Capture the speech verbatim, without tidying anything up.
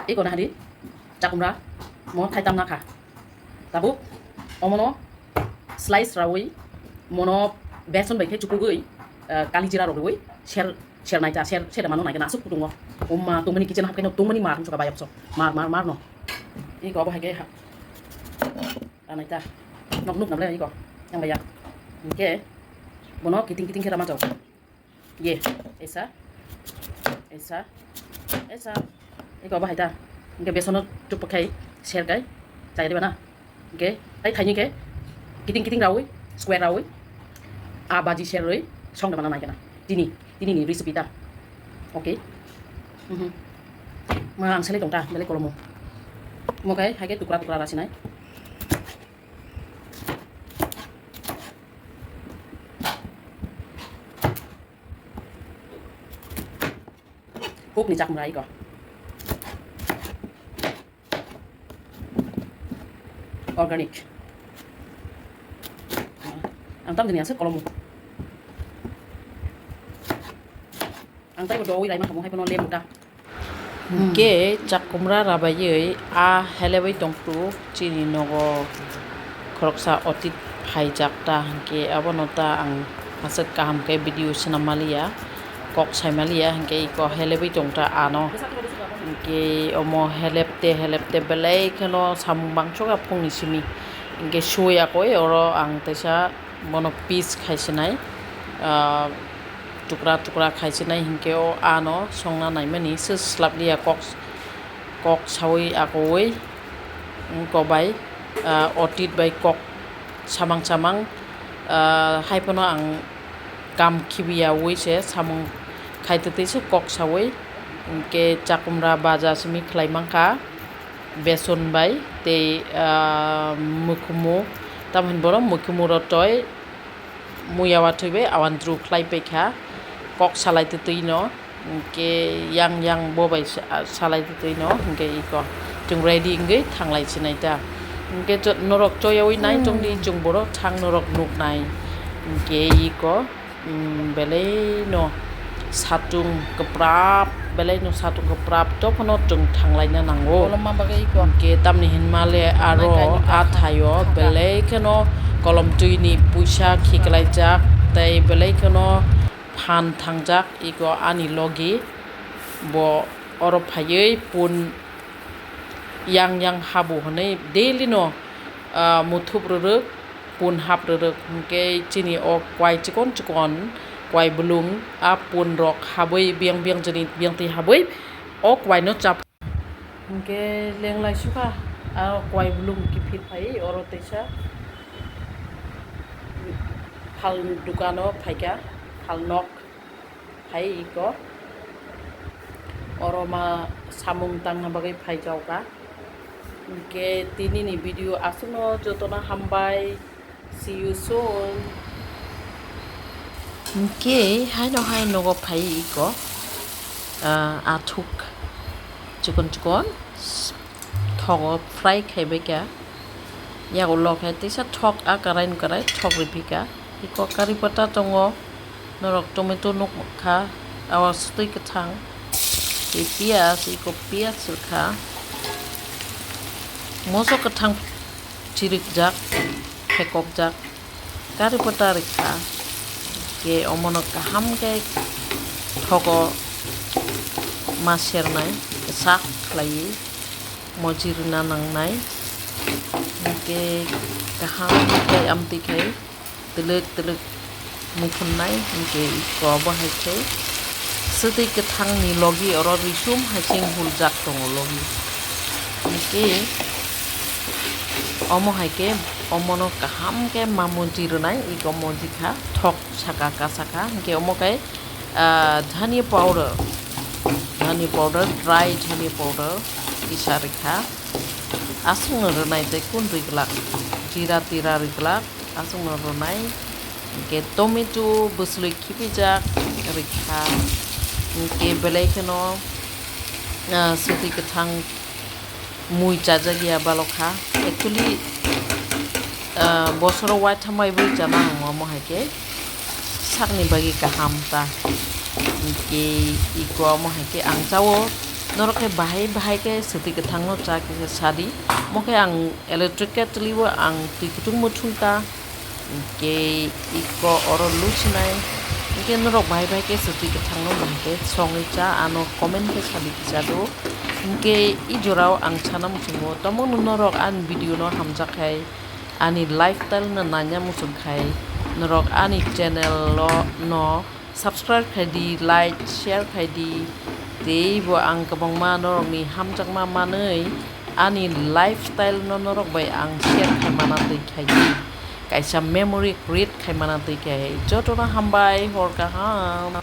Tei kono hari chakumra mo thaitam na kha. Tabuk omono slice rawi mono beson bai khe chukugwi, ah, kali jira rok rwi ser, ser nai ta, ser, ser mano nai khe na aswk kutungo. Umma tongmani kitchen hap khe no tongmani mar hwnsuka bayapso. Mar, mar, mar no. Iko abo hai khe ha. Anai ta. Nok nuk namle iko. Yang baya. Hingke bono kiting kiting khe rama jao. Ye, esa, esa, esa. Iko bahai ta. Hingke besono chup khai, ser kai, chai riba na. Hingke, tai thaini ke, kiting kiting rawi, square rawi, a baji ser rwi, song de mana nai kena. Tini, tini ni recipe ta. Okay. Mhm. Ma ang sele tong ta, bele kolomo. Mo kai, hai ke tukra tukra rasinai. Huk ni chakmra iko. Organic. Ang tam dini ase kolomo. Ang taibo dowi laima kamo hai pono lemu ta. Hingke chakumra rabaiwi a helebwi tongphuru chini nogo khoroksa otit phaijak ta, hingke abono ta ang aswk kaham khe video swnam maliya, kok sai maliya, hingke iko helebwi tong ta ano. Hingke omo helep te helep te belai kheno samung bangso kha phungni simi, hingke suya koi oro ang teisa bono piece khai sinai, ah, tukra tukra khai sinai, hingke o ano songna naimani se slap liya kok, kok sawi akowi, wngko bai, ah, otit bai kok samang samang, ah, hai phano ang kam khibiya wi se samung khai twtwi se kok sawi, hingke chakumra baja simi khlai mankha. Beson bai tei, ah, mukhumu, tamo hwn borok mukhumu rotoi muya wathwi bai awandru khlai paikha, kok salai twtwi no, hingke yang yang bo bai sa-, salai twtwi no, hingke iko chwng ready wngwi thanglai sinai ta. Hingke jo-, norok choyawi nai tongdi, chwng borok thang norok nuknai, hingke iko. Umm, belai no satung kwprap, belai no satung kwprap, to phano chwng thanglaina nango. Kolom ma bagwi iko. Hingke tamni hinmale aro a thaio belai kheno kolom twi ni puisa khiklaijak, tei belai kheno phan thangjak iko ani logi. Bo oro phaiwi pun yang yang habu hwnwi daily no, ah, muthup rwrwk, pun hap rwrwk, hwnkhe chini o kwai chikon chikon kwai bwlwng, a pun rok habwi biyang biyang jani biyang twi habwi o kwai no chap. Hwnkhe lenglai sukha, a kwai bwlwng kiphil phai oro teisa phal dukano phaikha, phal nok. Phai iko. Oro ma samung tangna bagwi phai jaoka. Hwnkhe tini ni video aswkno jotono hambai. See you soon. Hwnkhe haino hai nogo phai iko. Ah, athuk chikon chikon. Thogo fry khaibai kha. Yago lokhe teisa thok a karai no karai thok riphi kha. Iko kari pata tongo. Norok tomato nuk kha. Abo swtwi kwthang. Tei piyaj, iko piyaj rwkha. Moso kwthang chirikjak, phekokjak. Kari pata rikha, hwnkhe omono kaham khe thogo ma sernai, kwchak khlaiwi moji rwna nangnai, hwnkhe kaham khe amtwi khai twlwk twlwk muphungnai, hwnkhe iko bo hai khe swtwi kwthangni logi oro risum hai khe huljak tongo logi, hwnkhe omo hai khe omono kaham khe ma moji rwnai, iko moji kha thok saka kasa kha, hwnkhe omo khe, ah, dhania powder, dhania powder, dry dhania powder kisa rwkha, aswkno rwnai tei kun rwglak, jira tira rwglak, aswkno rwnai, hwnkhe tomato bwswlwi khibijak rwkha, hwnkhe belai kheno, ah, swtwi kwthang mui chajak ya balokha. Actually, ah, bosoro waitham bai bui chana ang omo hai khe sakni bagwi kaham ta. Hwnkhe iko omo hai khe ang chao, Norok khe bahai bahai khe swtwi kwthangno cha kisa sadi. Omo khe ang electric kettle o ang twi kutung muthung ta. Hwnkhe iko oro lusinai. Hwnkhe norok bahai bahai khe swtwi kwthangno bahai khe songwi cha, ano comment khe sadi kisa do. Hwnkhe i jorao ang sana muchungo, tamo norok ani video no hamjak khai, ani lifestyle no naina muchung khai, norok ani channel o no subscribe khai di, like, share khai di. Tei bo ang kwbangma norokni hamjakma manwi ani lifestyle no norok bai ang share khai mana twi khai di. Kaisa memory create khai mana twi khai. Jotono hambai, hor kaham.